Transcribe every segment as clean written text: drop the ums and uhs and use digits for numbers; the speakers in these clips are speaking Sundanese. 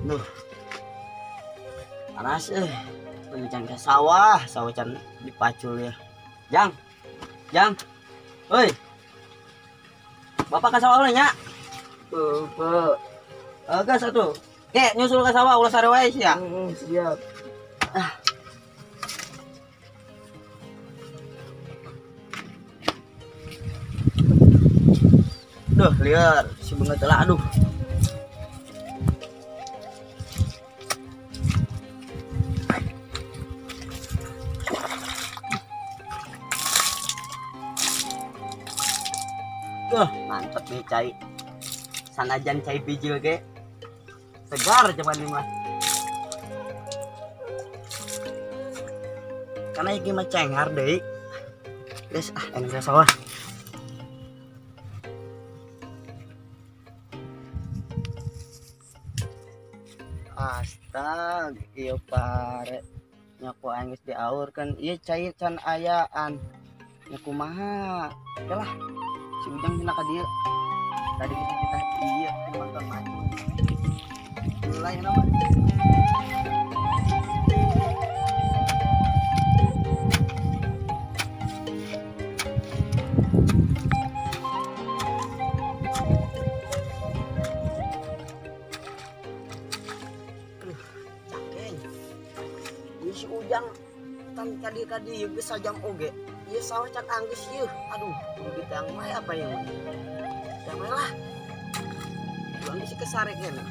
Duh. Panas Pencan ke sawah, sawah can dipacul ya. Jang. Jang. Hoi. Bapak ke sawah nya? Bapak. Gas atuh. Ke nyusul ke sawah ulah sare wae sia. Siap. Ah. Duh, liar si beungeut lah aduh. Duh, mantep nih cai. Sanajan cai bijil ge. Segar cuman ini mah. Karena iki mah cengar deui. Geus ah enak sawah. Astag, ieu pare nya ku aing geus diaurkeun. Ieu cai can ayaan. Nya kumaha? Oke lah. Si Ujang cenah ka dieu. Tadi kita ieu nonton macul. Mulai nama. Aduh, cakeng. Ieu si Ujang kan kadi-kadi ieu geus sajam oge. Ieu sawah can anggeus ieu. Aduh, kudu ditang wae apa ieu mah. Tang wae lah. Kudu anggeus kesare kene.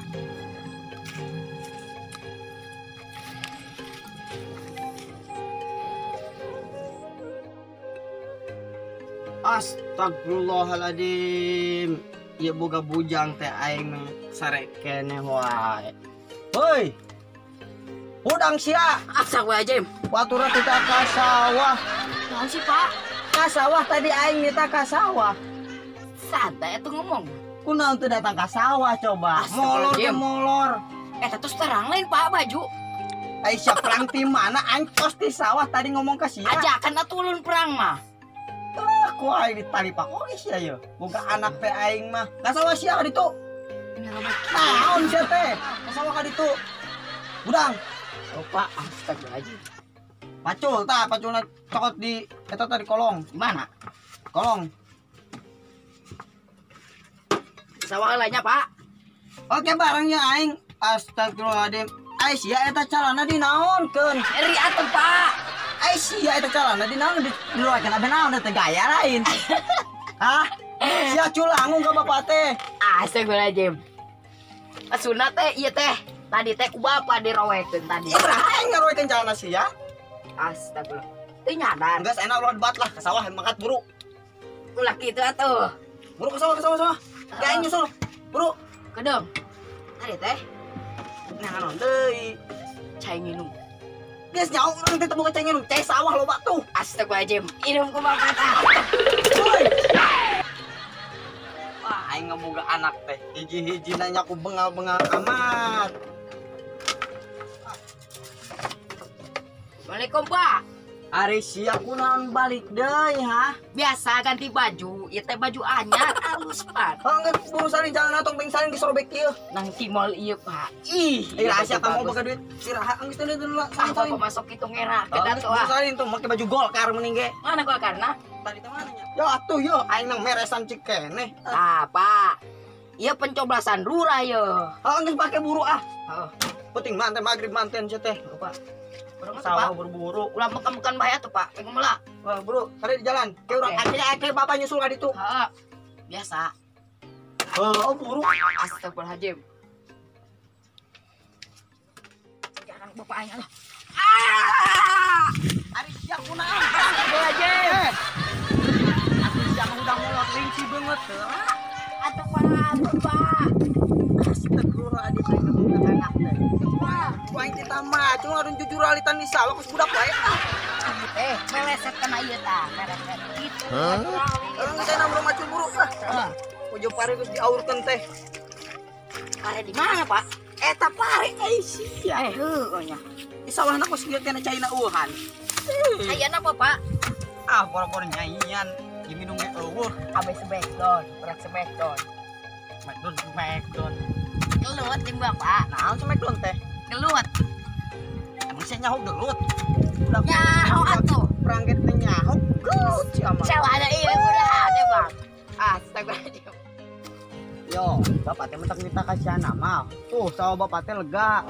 Astagfirullahaladzim. Ieu boga bujang teh aing sare kene wae. Hoi. Hudang sia. Asa wae Jem. Batur teh ka sawah. Naon sih, Pak? Ka sawah tadi aing nita ka sawah. Santai atuh ngomong. Kunaon teu datang ka sawah coba? Molor teh molor. Eta terus terang lain Pak baju. Ai sia perang ti mana aing tos di sawah tadi ngomong ka sia. Ajakan atuh ulun perang mah. Ah, ku aing ditali pakoge sia ye. Boga anak teh aing mah. Ka sawah sia ka ditu. Naon sia teh? Ka sawah ka ditu. Budang. Oh, Pak, astagfirullahaladzim. Pacul tah, paculna cokot di eta tadi kolong. Di mana? Kolong. Sawah lainnya, Pak. Oke, barangnya aing. Astagfirullahaladzim. Ai sia eta calana dinaonkeun? Eri atuh, Pak. Ai sia eta calana dinaon diluarkeun abe naon teh gaya lain. Hah? Sia culangung ka bapak teh. Astagfirullahaladzim. Asuna teh ieu teh. Tadi teh ku bapak dirowekeun tadi. Ih, aing ngarowekeun calana sia. Astagfirullah. Teu nyadar. Geus enak ulah debat lah ke sawah mangkat buru. Ulah kitu atuh. Buru ke sawah, ke sawah, sawah. Ge aing nyusul. Buru. Kedem. Tadi teh naon deui? Cai nginum. Geus nyaho urang teh teu boga cai nginum, cai sawah loba tuh. Astagfirullahaladzim. Inum ku bapak tah. Woi. Wah, aing ngaboga anak teh. Hiji-hiji nanya ku bengal-bengal amat. Assalamualaikum, Pak. Ari sia kunaon balik deui, ha? Biasa ganti baju, ieu teh baju anyar alus, Pak. Heuh, geus buru salin jalan tong ping salin geus robek ieu. Nang timol ieu, Pak. Ih, iraha kamu boga duit. Iraha geus teu deui lah. Ah, bapak masuk kitu ngera, kedat tuh. Salin tuh make baju Golkar mending ge. Mana Golkarna? Tadi teh mana nya? Yo atuh yo aing nang meresan cikeneh. Ah, Pak. Ieu pencoblosan lurah ye. Heuh, geus pake buru ah. Heeh. Penting manten magrib manten sia teh. Pak. Sawah buru-buru. Ulah mekan-mekan bahaya tuh, Pak. Pengen meula. Wah, buru, tadi di jalan. Ke urang ake bapak nyusul ka ditu. Heeh. Biasa. Heuh, buru. Astagfirullahaladzim. Jangan bapak aing lah. Ah! Ari sia kunaon? Astagfirullahaladzim. Atuh sia mah udah molor rinci beungeut teu. Atuh Pak, atuh Pak. Astagfirullahaladzim aing boga anak teh. Aing teh macul ngadun jujur alitan di sawah geus budak wae ah. Meleset kana ieu tah, meleset kitu. Urang geus aya buru macul buru ah. Ujung pare geus diaurkeun teh. Pare di mana, Pak? Eta pare euy sia. Heuh nya. Di sawahna kos kieu kena caina eueuhan. Caian apa, Pak? Ah, boro-boro nyaian, diminum ge eueuh. Abe smackdown, berak smackdown. Smackdown, smackdown. Gelut jeung bapak. Naon Smackdown teh? Gelut. Emang sia nyaho gelut? Udah nyaho atuh. Perangket teh nyaho gelut sia mah. Salah ada ieu udah deh, Bang. Astagfirullahaladzim. Yo, bapak teh mentak minta kasihan mah. Tuh, sawah bapak teh lega.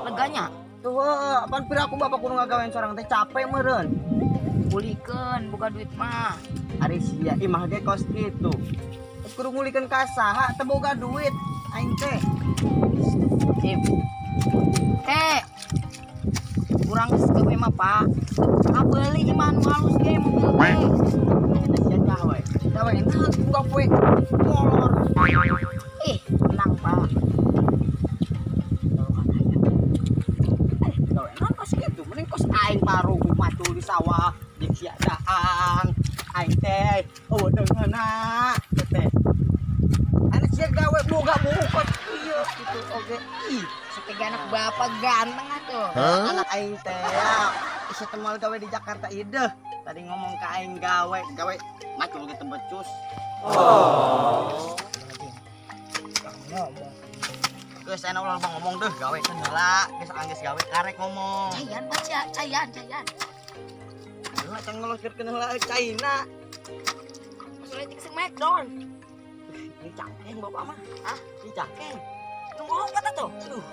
Leganya? Tuh, apaan piraku bapak kudu ngagawean sorang teh capek meureun. Ngulikeun buka duit mah. Ari sia imah ge kos kitu. Terus kudu ngulikeun ka saha teu boga duit aing teh. Sip. Teh. Kurang geus gawe mah, Pak. Kabeuli imah nu halus ge mobil teh. Eta sia gawe. Gawe naon buka poe molor. Ih, tenang, Pak. Gawe naon kos kitu, mending kos aing parugu macul di sawah jeung sia daang. Aing teh eueuh deungeuna teh. Anak sia gawe boga bungkot ieu kitu oge. Ih, Sepega anak bapak ganteng atuh. Anak aing teh ya isa teh moal gawe di Jakarta ieu deh. Tadi ngomong ka aing gawe, gawe macul ge teu becus. Oh. Ngomong. Geus enak ulah loba ngomong deh, gawe keun heula, geus anggeus gawe karek ngomong. Cayan Pak, cayan, cayan. Heula can ngeloskeun heula caina. Maksudnya ting Smackdown. Ini cangkeng bapak mah. Hah? Ini cangkeng. Nu ngobat atuh. Aduh.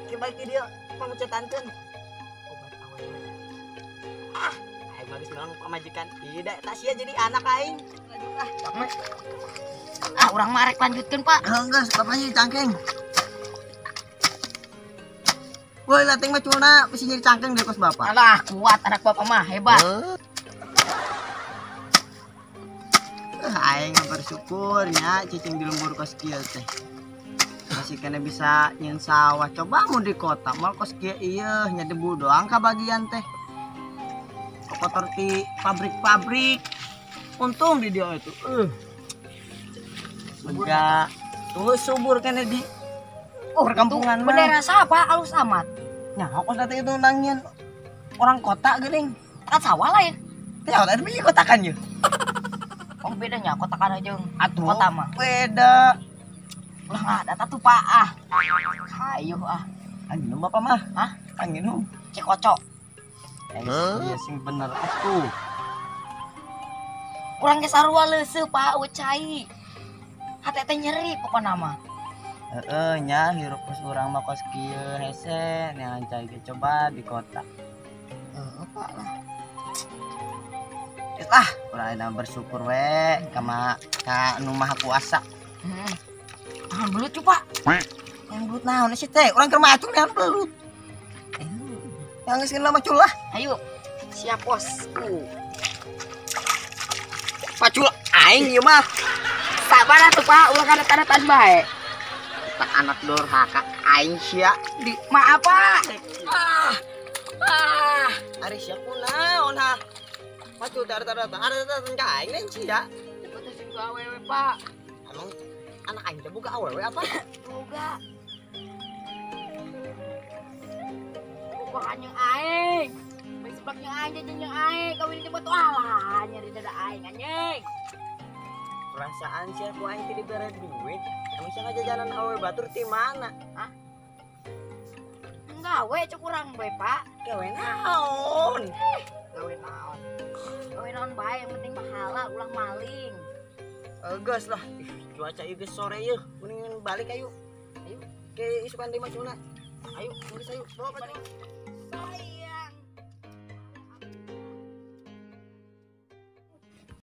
Ke balik di dieu pangucetankeun. Obat awewe. Ah, aing mah geus meunang pamajikan. Tidak, eta sia jadi anak aing. Lanjut ah, capek. Ah, urang mah rek lanjutkeun, Pak. Heuh, geus, bapaknya cangkeng. Woi, lateng mah culna bisi jadi cangkeng di kos bapak. Alah, kuat anak bapak mah, hebat. Aing bersyukur nya cicing di lembur kos kieu teh. Masih kena bisa nyeun sawah. Coba mun di kota moal kos kieu ieu nya debu doang ka bagian teh. Kotor ti pabrik-pabrik. Untung di dia itu. Lega. Tuh subur kena di perkampungan mah. Bendera siapa alus amat. Nya kos nanti itu nangin orang kota geuning. Kan sawah lain. Teh tadi biji kotakan ye. Oh bedanya kotakan aja atuh kota mah. Beda. Ulah ada tuh Pak ah. Hayu ah. Anginum bapak mah. Hah? Anginum. Cikocok. Iya sing bener atuh. Urang ge sarua leuseuh Pak eueuh cai. Hate teh nyeri pokona mah. Heeh nya hirup kos urang mah kos kieu hese neangan cai ge coba di kota. Heeh Pak lah. Ah, urang bersyukur we kama ka nu maha kuasa. Heeh. Naon belut cu, Pak? Yang belut naon sih teh? Urang keur macul naon belut. Yang geus geuna macul lah. Ayo. Siap, bosku. Pacul aing ieu mah. Sabar atuh, Pak, ulah kana-kana bae. Tak anak durhaka aing sia. Di maaf, Pak. Ah. Ah. Ari sia kunaon ha? Pacul tar-tar ada ka aing lain sia. Cepet sing awewe, Pak. Emang anak aing teh boga awewe apa? Boga. Boga jeung aing. Bae seblak jeung aing jajan jeung aing, kawin jeung batu alah nyeri dada aing anjing. Perasaan sia ku aing teh dibere duit. Emang sia ngajajanan awewe batur ti mana? Hah? Gawe cuk urang bae, Pak. Gawe naon? Gawe naon? Gawe naon bae, yang penting pahala ulah maling. Geus lah. Cuaca ieu geus sore ieu, mendingan balik ayo. Ayo ke isukan deui maculna. Ayo, geus ayo, bawa balik. Bye.